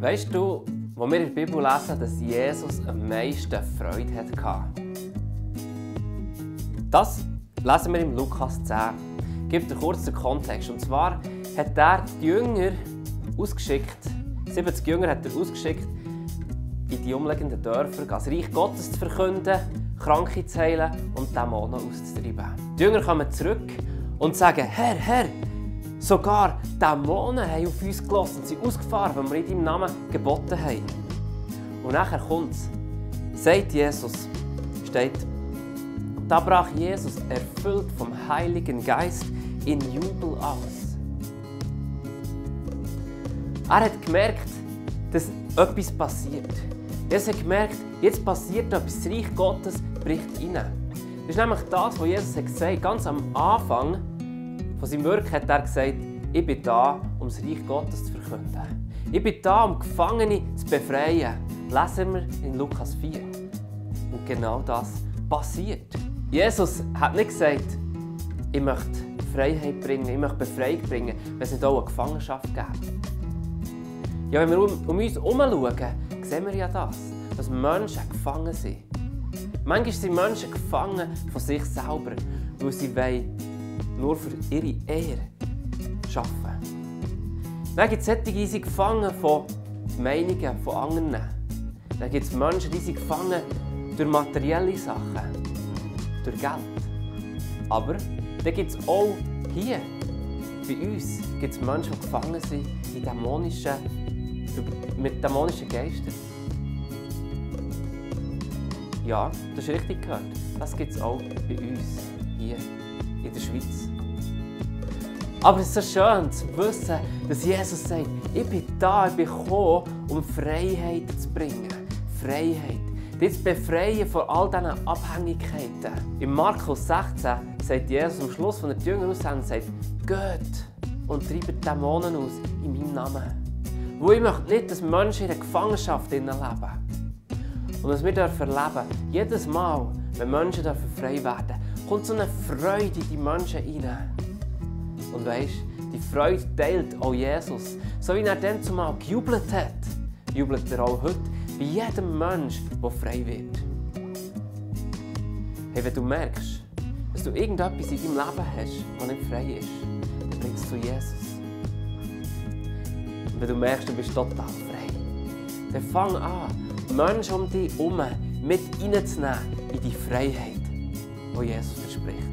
Weißt du, wo wir in der Bibel lesen, dass Jesus am meisten Freude hatte? Das lesen wir im Lukas 10. Ich gebe dir kurz den Kontext. Und zwar hat er die Jünger ausgeschickt, 70 Jünger hat er ausgeschickt, in die umliegenden Dörfer das Reich Gottes zu verkünden, Kranke zu heilen und Dämonen auszutreiben. Die Jünger kommen zurück und sagen: Herr, sogar Dämonen haben auf uns gelassen und sind ausgefahren, wenn wir in deinem Namen geboten haben. Und nachher kommt es, sagt Jesus, steht, da brach Jesus, erfüllt vom Heiligen Geist, in Jubel aus. Er hat gemerkt, dass etwas passiert. Jesus hat gemerkt, jetzt passiert etwas, das Reich Gottes bricht rein. Das ist nämlich das, was Jesus hat gesagt. Ganz am Anfang von seinem Wirken hat er gesagt, ich bin da, um das Reich Gottes zu verkünden. Ich bin da, um Gefangene zu befreien. Lesen wir in Lukas 4. Und genau das passiert. Jesus hat nicht gesagt, ich möchte Freiheit bringen, ich möchte Befreiung bringen, wenn es nicht auch eine Gefangenschaft gibt. Ja, wenn wir um uns herum schauen, sehen wir ja das, dass Menschen gefangen sind. Manchmal sind Menschen gefangen von sich selber, weil sie nur für ihre Ehre arbeiten. Dann gibt es solche, die sind gefangen von Meinungen von anderen. Dann gibt es Menschen, die sind gefangen durch materielle Sachen, durch Geld. Aber dann gibt es auch hier, bei uns, gibt es Menschen, die gefangen sind mit dämonischen Geistern. Ja, das ist richtig gehört. Das gibt es auch bei uns, hier in der Schweiz. Aber es ist so schön zu wissen, dass Jesus sagt, ich bin da, ich bin gekommen, um Freiheit zu bringen. Freiheit. Dich zu befreien von all diesen Abhängigkeiten. In Markus 16 sagt Jesus am Schluss von der Jünger aussenden, sagt, geht und treibt Dämonen aus in meinem Namen. Wo ich möchte nicht, dass Menschen in der Gefangenschaft leben. Und was wir erleben dürfen, jedes Mal, wenn Menschen frei werden, kommt so eine Freude in die Menschen hinein. Und weisst, die Freude teilt auch Jesus. So wie er dann zumal gejubelt hat, jubelt er auch heute bei jedem Menschen, der frei wird. Hey, wenn du merkst, dass du irgendetwas in deinem Leben hast, das nicht frei ist, dann bringst du Jesus. Und wenn du merkst, du bist total frei, dann fang an, Menschen um dich herum mit reinzunehmen in die Freiheit, die Jesus verspricht.